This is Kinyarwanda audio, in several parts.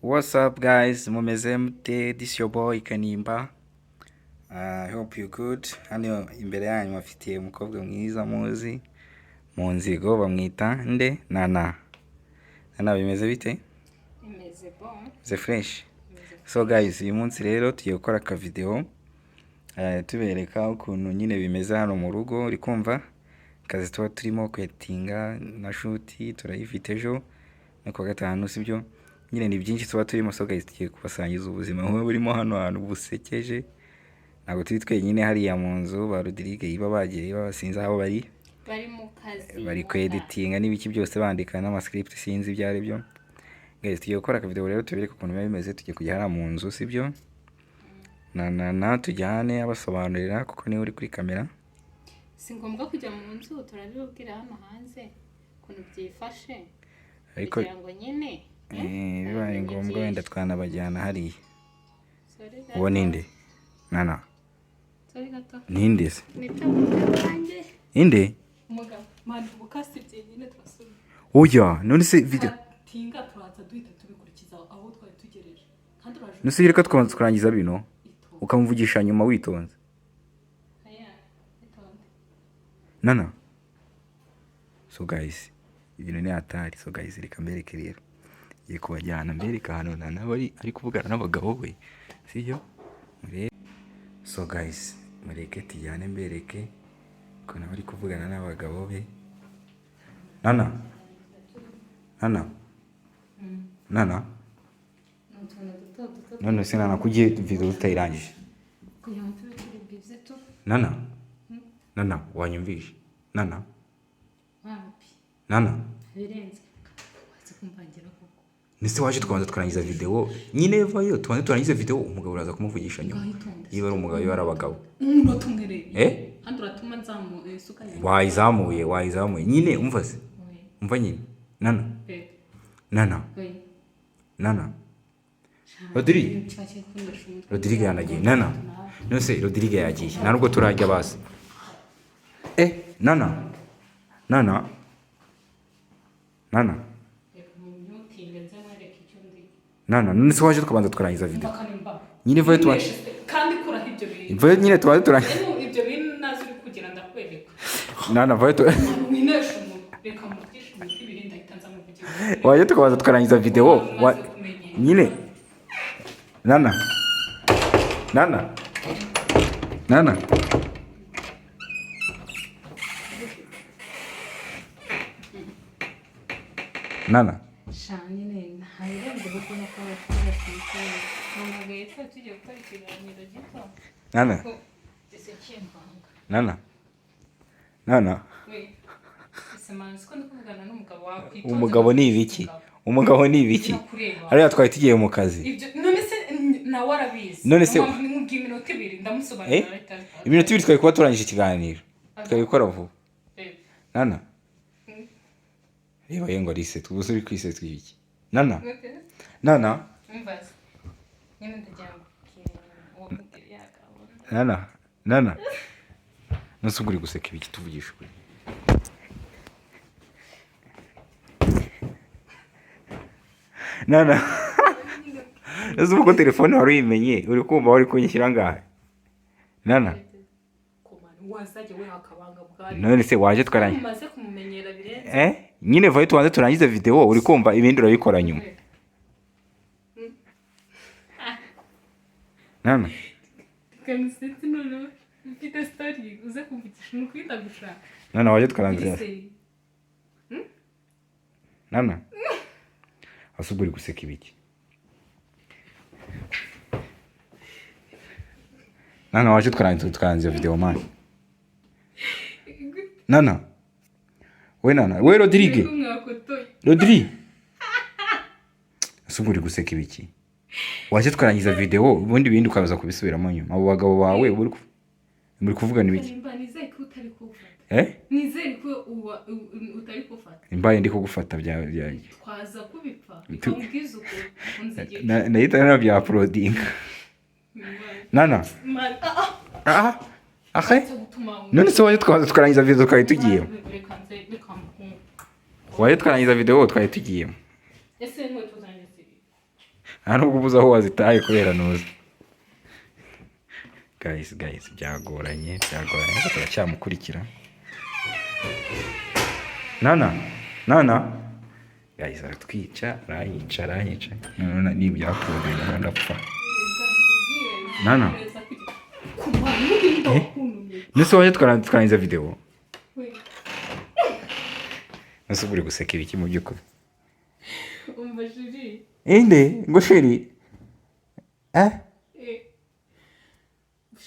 What's up guys, mumeze mute? This your boy Kanimba. I hope you good. Hano imbere yanyu bafitiye umukobwa mwiza muzi mu nzigo bamwita nde? Nana. Nana, bimeze bite? Imeze bon. Bimeze fresh. Imeze. So guys, uyu munsi rero tugiye gukora aka video tubereka ukuntu nyine bimeze hano mu rugo, uri kumva? Akazi tuba turimo kwetinga na shoot turayifite ejo no kuwa gatanu, sibyo? Nyine ni byinshi tuba turimo. So guys, tugiye kubasangiza ubuzima buba burimo hano hantu busekeje. Ntabwo turi twenyine hariya mu nzu, ba Rodrigue iba bagiye basinze aho bari. Bari mu kazi. Bari kweditinga n'ibiki byose, bandika n'amascript, sinzi ibyo ari byo. Guys, tugiye gukora aka video rero tubereke ukuntu biba bimeze. Tugiye kujya hariya mu nzu, sibyo? Na tujyane abasobanurira kuko niwe uri kuri kamera. Si ngombwa kujya mu nzu, turabibabwira hano hanze ukuntu byifashe. Ariko kugira ngo nyine bibaye ngombwa wenda twanabajyana hariya. Sorry gato. Uwo ninde? Nana. Sorry gato. Ninde se? Ni umugabo wanjye. Inde? Umugabo mani ubukasi byenyine turasubira. Oya, none se video Tinga turaza duhita tubikurikiza aho twari tugereje kandi uraje. None se reka tukabanza tukarangiza bino, Itonde. ukamuvugisha nyuma witonze. Aya, itonde. Nana. So guys, ibintu ni hatari. So guys, reka mbereke rero. Ngiye kubajyana mbereke ahantu Nana bari ari kuvugana n'abagabo be. Sibyo? Murebe. So guys, mureke tujyane mbereke ukuntu bari kuvugana n'abagabo be. Nana. Nana. Nana. Ni utuntu duto duto. None se Nana kugiye video tutayirangije? Kugira ngo tube turi bize tu. Nana. Nana, wanyumvishe? Nana. Wapi? Nana. Birenze. Wazi kumvangira koko. Nese waje tukabanza tukarangiza video nyine, vayo tubanze turangize video, umugabo uraza kumuvugisha nyuma. Ngaho itonde. Niba ari umugabo, niba ari abagabo. Umunota umwe rero. Eh? Kandi uratuma nzamu isuka yanjye. Wayizamuye, wayizamuye nyine, umva se. Oui. Umva nyine, Nana. Bebe. Nana. Oui. Nana. Rodrigue. Cyakeye kundesha umutwe. Rodrigue yanagiye. Nana, none se Rodrigue yagiye, nta nubwo turajya basi. Nana, Nana, Nana. Reka mumyutinge nze mwereke icyo ndi. Nana, none se waje tukabanza tukarangiza video? Mpaka nimba. Nyine vayo tubanze. Neshe se, kandi kuraho ibyo bintu. Vayo nyine tubanze turangize. Rero ibyo bintu nazi uri kugira ndakwereka. Nana, vayo tu Mwineshe umuntu reka muvugishe umutwe ibiri ndahita nza muvugisha. Waje tukabanza tukarangiza video Umaze kumenyera. Nyine Nana, Nana, Nana. Nana. Sha nyine ntabirenze kuko nuko abaturage mpamagaye twari tugiye gukora ikiganiro gito. Nana. Ko ese kimvanga. Nana, Nana. We ese mani siko ndi kuvugana n'umugabo wawe kwitonze. Umugabo ni ibiki? Umugabo ni ibiki? Birakureba. Hariya twari tugiye mu kazi. Ibyo none se nawe arabizi. None se Nkubwiye iminota 2 ndamusobanurira ahita. Iminota 2 twari kuba turangije ikiganiro, twari gukora vuba. Bebe. Nana, reba ye ngo arise, ubu se uri kwisetsa ibiki? Nana. Nana. Umva se nyine ndagira ngo uwo mugeri yagabura. Nana, Nana, none ubwo uri guseka ibiki? Tuvugisha ukuri. Nana, ese ubwo telefone wari uyimenye, uri kumva wari kunyishyira ngahe? Nana. Komana wazajya we akabanga bwari. None se waje tukarangiza? Umaze kumumenyera birenze. Nyine vayo tubanze turangize video, uri kumva, ibindi urabikora nyuma. Nana. Kamusetse noneho mfite story uze kumvugisha ni ukwita gushaka. Nana, waje tukarangiza? Ese Nana, ase ubwo uri guseka ibiki? Nana, waje tukarangiza video man. Nana, we Nana, we Rodrigue. Ko mwakotoye. Rodrigue, ase ubwo uri guseka ibiki? Waje tukarangiza video, ubundi ibindi ukaza kubisubiramo nyuma. Abo bagabo bawe muri kuvugana ibiki? Nimba nizere ko utari kuwufata. Eh? Nizere ko utari kuwufata. Mbaye ndi kugufata bya Twaza kubipfa bikamubwiza ukuri unzigira. Nahita nabya uploadinga. Nana. Man, ah ah. Ah, ahe. Cyo gutuma None se waje tukabanza tukarangiza video twari tugiyemo? Reka nze reka mukungu. Waje tukarangiza video twari tugiyemo? Ese inkweto zanjye ziri. Nta nubwo ubuze aho wazitaye kubera ntuzi. Guys, guys, byagoranye, byagoranye, ariko turacyamukurikira. Nana, Nana, guys, aratwica, aranyica, aranyica. None nibyakubera ndapfa. Nana. Eh? Nese waje tukarangiza video? Nese uri guseka ibiki mu by'ukuri? Umva chéri. Inde ngo chéri, eh?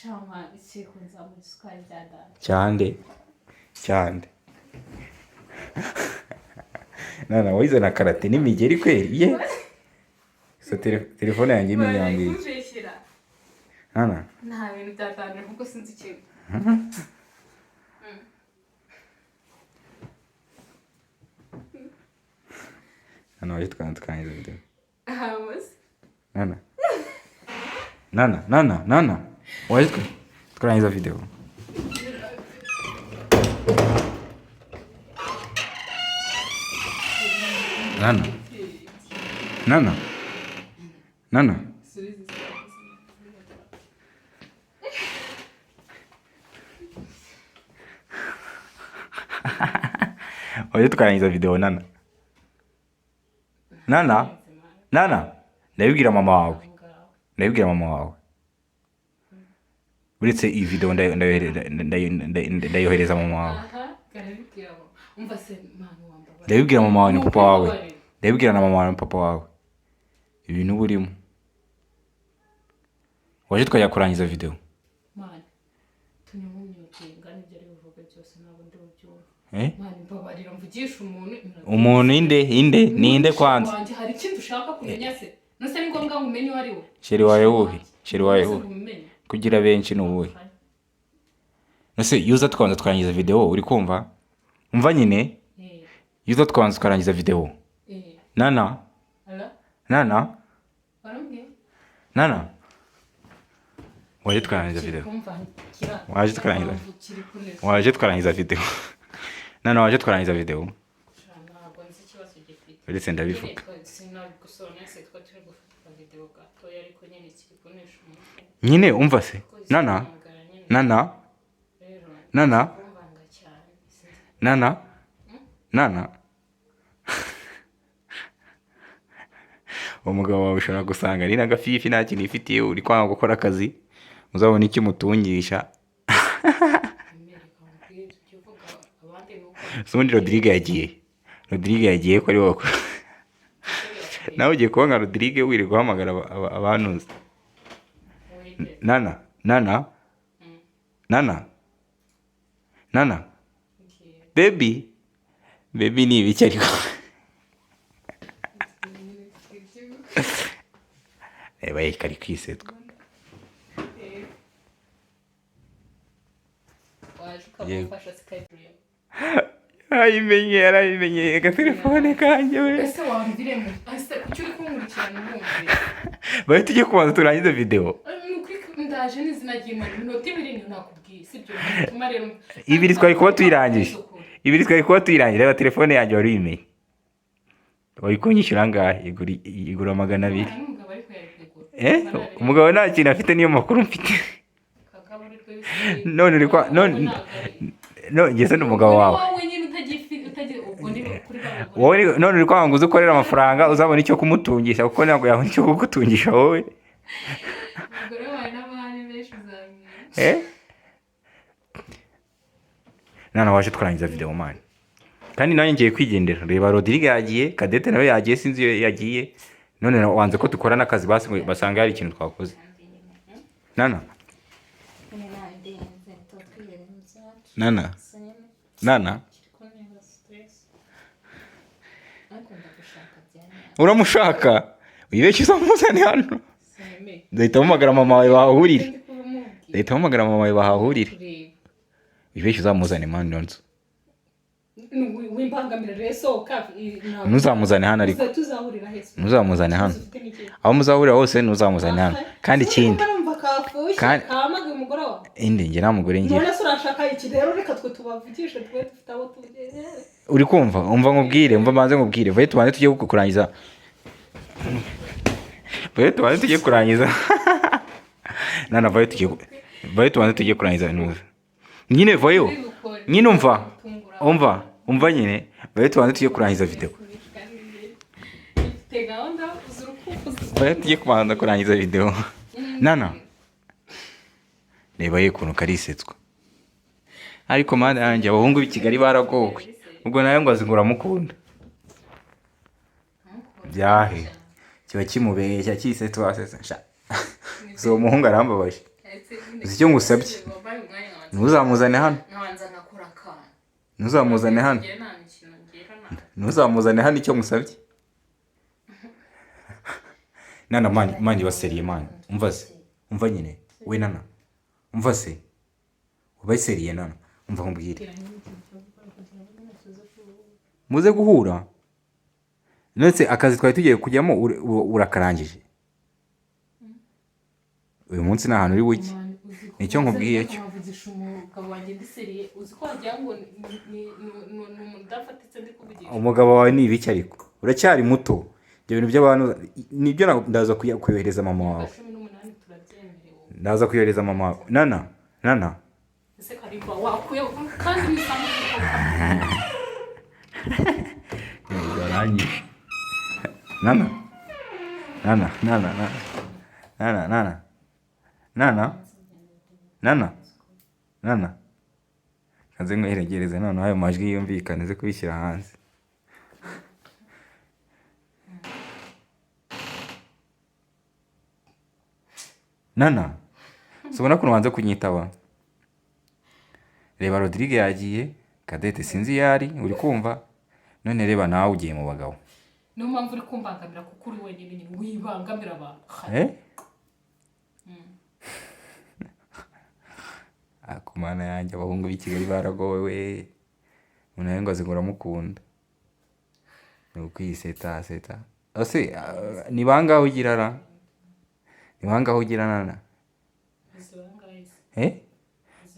Shama ikiri kunzamura isukari bya data. Cyande cyande. Nana, wayize na karate n'imigeri kweri ye. So telefone yanjye y'iminyambwira. Kumbeshyera. Nana. Nta bintu byatanje kuko sinzi ikintu. Nana, waje tukarangiza video. Hamaze. Nana, Nana, Nana, Nana, waje tukarangiza video. Nana, Nana, Nana. Subiza. Waje tukarangiza video. Nana, Nana, Nana, ndabibwira mama wawe, ndabibwira mama wawe. Uretse iyi video ndayohereza mama wawe. Aha, karabibwira ngo umva se mwana wambabara. Ndabibwira mama wawe na papa wawe, ndabibwira na mama wawe na papa wawe ibintu uba urimo. Waje tukajya kurangiza video. Mwana, tunyumunyutinga n'ibyo ari buvuge byose ntabwo ndi bubyumve. Eh? Mwana, mbabarira mvugishe umuntu. Umuntu inde? Inde ninde kwanza? Wanjye, hari ikindi ushaka kumenya se? Nose ni ngombwa ngo umenye uwo ari we? Chéri wawe wuhe? Chéri wawe Nose wuhe? ngo umenye. Kugira benshi ni uwuhe? Nose yuza tukabanza tukarangiza video, uri kumva? Umva nyine. Eh, Yuza tukabanza tukarangiza video. eh. Nana. Ala, Nana. warambwiye? Nana, waje tukarangiza video. Kumva kira. Waje tukarangiza. Kiri kuneza. Waje tukarangiza video. Nana, waje tukarangiza video. Ntabwo nzi ikibazo gifite. Uretse ndabivuga. Sinabigusobanurira se, twa turi gufata video gatoya, ariko nyine kiri kunesha umutwe. Nyine umva se. Kuko Nana. zihamagara nyine. Nana. Rero Nana. kumvanga cyane sinzi. Nana, Nana, umugabo wawe ushobora gusanga ari n'agafifi, nta kintu yifitiye, uri kwanga gukora akazi, uzabona icyo umutungisha. Mwereka mubwire ibyo uvuga abandi ni uko. Se ubundi Rodrigue yagiye? Rodrigue yagiye ko ari wowe nawe ugiye kuba nka Rodrigue, wirirwa uhamagara abantuza. Wite. Nana, Nana, Nana, Nana. Ngiye. Baby, baby, ni ibiki ariko? Reba ye, kari kwisetwa. Waje ukamufasha sikayidirimu. Yarayimenye, yarayimenye agatelefone kanjye we. Ese wambwire ngo ese kuki uri kunkurikirana wumvira? Bari tujye kubanza turangize video. Ni ukuri ndaje n'izina ry'Imana, iminota 2 niyo nakubwiye, sibyo? Bituma rero Ibiri twari kuba tuyirangije, ibiri twari kuba tuyirangije. Reba telefone yanjye, wari uyimenye, wari kunyishyura angahe? Igura 200. N'umugabo ariko yari kugura. Eh, umugabo nta kintu afite, niyo makuru mfite. Kagaburirwe bisigaye. None uri kwa none no ngeze n'umugabo wawe. Wowe nyine utagifi utagi ubwo ni kuri ba bagore. Wowe none uri kwanga ngo uze ukorere amafaranga uzabona icyo kumutungisha, kuko ntabwo yabona icyo kugutungisha wowe. Umugore wawe n'abahari benshi uzamwira. Eh, none waje twarangiza video man, kandi nanjye ngiye kwigendera. Reba, Rodrigue yagiye, Cadette nawe yagiye, sinzi iyo yagiye. None wanze ko dukora n'akazi basi ngo basanga hari ikintu twakoze. Nana. Nyine nabidenze tuba twigereye mu byacu. Nana. Gusa nyine Nana. kiri kuntera stress, ariko ndagushaka bya nyabyo. Uramushaka? Wibeshye uzamuzane hano. Seme. Ndahita mpamagara mama wawe bahahurire. Ndi kubimubwira. Ndahita mpamagara mama wawe bahahurire. Kureba. Wibeshye uzamuzane man, nonso. Wimbangamira rero, sohoka. Ntuzamuzane hano ariko. Tuzahurira hese? Ntuzamuzane hano. Ufite n'ikintu. Aho muzahurira hose ntuzamuzane hano. Kandi ikindi Urumva kafushye kahamagaye umugore wawe. Indi njye nta mugore ngira. None se urashaka iki rero? Reka twe tubavugishe, twe dufite abo tugeze. Uri kumva? Umva nkubwire, umva mbanze nkubwire, vaye tubanze tujye kurangiza. Vayo tubanze tujye kurangiza. Nana, vayo tujye, vayo tubanze tujye kurangiza ntuza. Nyine vayo. Nyine umva. Umva, umva nyine. Vayo tubanze tujye kurangiza video. Mfite gahunda uzi urukundo. Vayo tujye kubanza kurangiza video. Nana. Reba ye ukuntu karisetswa. Ariko mana yanjye, abahungu b'i Kigali baragowe. Ubwo nawe ngo azi ngo uramukunda. Byahe. Kiba kimubeshya kisetwa sesa. Sha. Si uwo muhungu arambabaje. Uzi icyo ngusabye? Wabaye umwanya nkabanza Ntuzamuzane hano. nkabanza nkakora akantu. Ntuzamuzane hano. Ngewe nta mikino ngira nta. Ntuzamuzane hano icyo ngusabye. Nana, man, man, baseriye man. Umva se. Umva nyine. We Nana. Umva se. Ubaseriye Nana. Umva nkubwire. Muze guhura. Ndetse akazi twari tugiye kujyamo urakarangije. Uyu munsi nta hantu uri bujye. Nicyo nkubwiye cyo. Nkavugisha umugabo wanjye ndi seriye, uzi ko wagira ngo ni umuntu udafatitse ndi kuvugisha. Umugabo wawe ni ibiki ariko? Uracyari muto. Ibyo bintu by'abantu nibyo ndaza kuyohereza mama wawe. 18 turabyemerewe. Ndaza kuyohereza mama wawe. Nana, Nana. Ese Karimba wakuye kandi nisanga Barangije. Nana. Nana, Nana, Nana. Nana, Nana. Nana. Nana. Nana. Kanze nkweregereze noneho ayo majwi yumvikane ze kubishyira hanze. Nana. Subona ukuntu wanze kunyitaba. Reba Rodrigue yagiye, Cadette sinzi iyo ari, uri kumva? None reba nawe ugiye mu bagabo. Niyo mpamvu uri kumbangamira kuko uri wenyine nyine wibangamira abantu. Eh? Ako mana yanjye, abahungu b'i Kigali baragowe we. Umuntu nawe ngo azi ngo uramukunda. Ni ukwiseta seta. Ese ni bangahe ugira ra? Ni bangahe ugira Nana? Uzi bangahe se? Eh?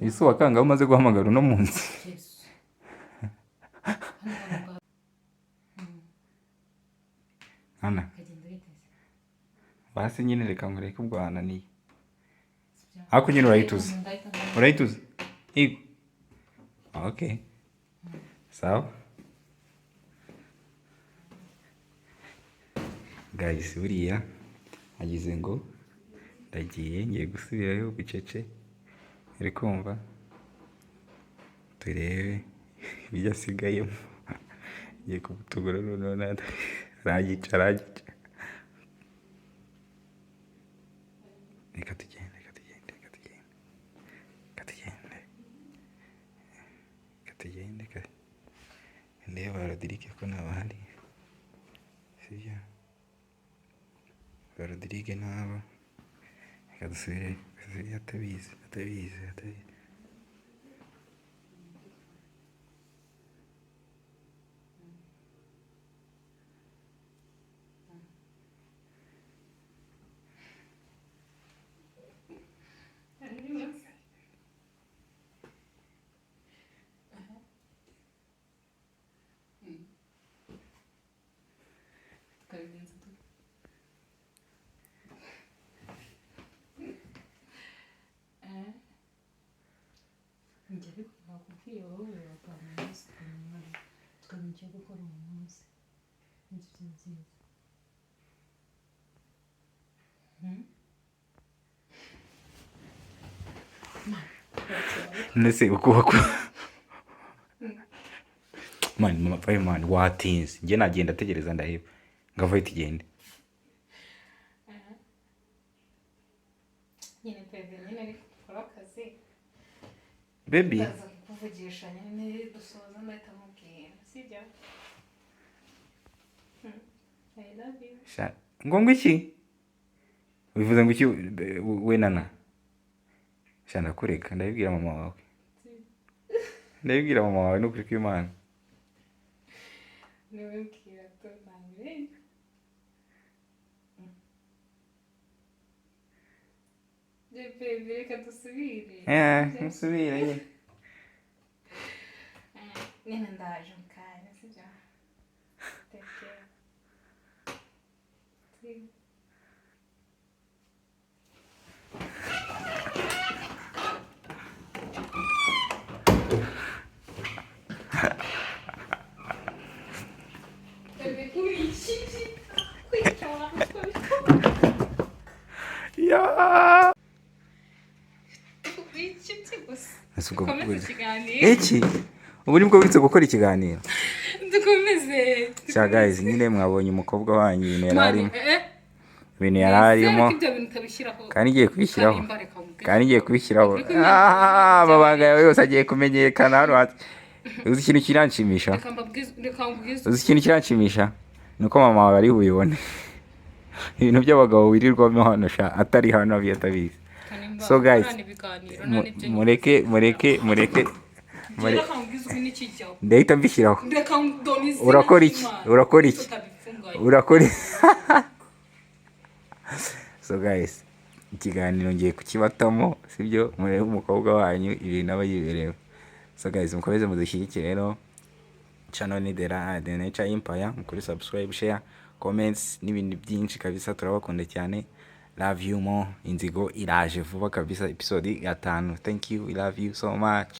Ese wakangahe umaze guhamagara uno munsi? Yesu. Nana, Kagenda biteze. basi nyine reka nkureke ubwo wananiye. Ariko nyine urayituza. Urayituza? Yego. Okay. Sawa. Guys, buriya agize ngo ndagiye, ngiye gusubirayo bucece. Uri kumva? Turebe ibyo asigayemo. Ngiye kumutugura noneho nada. Aragica, aragica. Reka tugende, reka tugende, reka tugende. Reka tugende. Reka tugende, reka ndeba Rodrigue ko ntabahari. Sibyo? Ba Rodrigue ntaba. Reka dusubire, dusubire atabizi, atabizi, atabizi. Tukabigenza dute? Eh? Njye ariko nakubwiye wowe wapanga umunsi tukamenya icyo gukora uwo munsi. Nibyo byo byiza. Ndetse ukuboko. Man, mama, vayo man, watinze. Njye nagenda ategereza ndaheba. Ngavayo tugende. Nyine bebe nyine ari gukora akazi. Baby. Ndaza kukuvugisha nyine dusoza ndahita mubwira. Sibyo? I love you. Sha, ngo ngo iki? Bivuze ngo iki we Nana? Sha ndakureka, ndabibwira mama wawe. Ndabibwira mama wawe n'ukuri kw'Imana. Niwe mbwira to ntabwo. Bebe reka dusubire. Eh, musubire nyine. Nyine ndaje mu kanya, sibyo? Take care. See you. Nibwo Dukomeze ikiganiro. Iki ubu nibwo wize gukora ikiganiro. Dukomeze. Sha guys, nyine mwabonye umukobwa wanyu ibintu yari arimo, Mani, eh, ibintu yari arimo. Nizere ko ibyo bintu utabishyiraho. Kandi ngiye kubishyiraho. Karimba, reka nkubwire. Kandi ngiye kubishyiraho. Uri kumenya Ah, amabanga yawe yose agiye kumenyekana hano hanze. Uzi ikintu kiranshimisha? Reka mbabwize, reka nkubwize. Uzi ikintu kiranshimisha? Ni uko mama wawe ari bubibone, ibintu by'abagabo wirirwamo hano sha, atari hano abiye atabizi. Kanimba, So guys, gukorana ibiganiro, nta n'ibyo mureke, mureke, mureke. Njye reka nkubwize ubu n'ikijyaho. Ndahita mbishyiraho. Reka ndone izina Urakora iki? ry'Imana. Urakora iki? Tutabifunganye. Urakora. So guys, ikiganiro ngiye kukibatamo, sibyo? Murebe umukobwa wanyu ibintu aba yiberewe. So guys, mukomeze mudushyigikire rero. Channel ni The Nature Empire. Mukore subscribe, share, comments n'ibindi byinshi kabisa. Turabakunda cyane, love you more. Inzigo iraje vuba kabisa, episode 5. Thank you, we love you so much.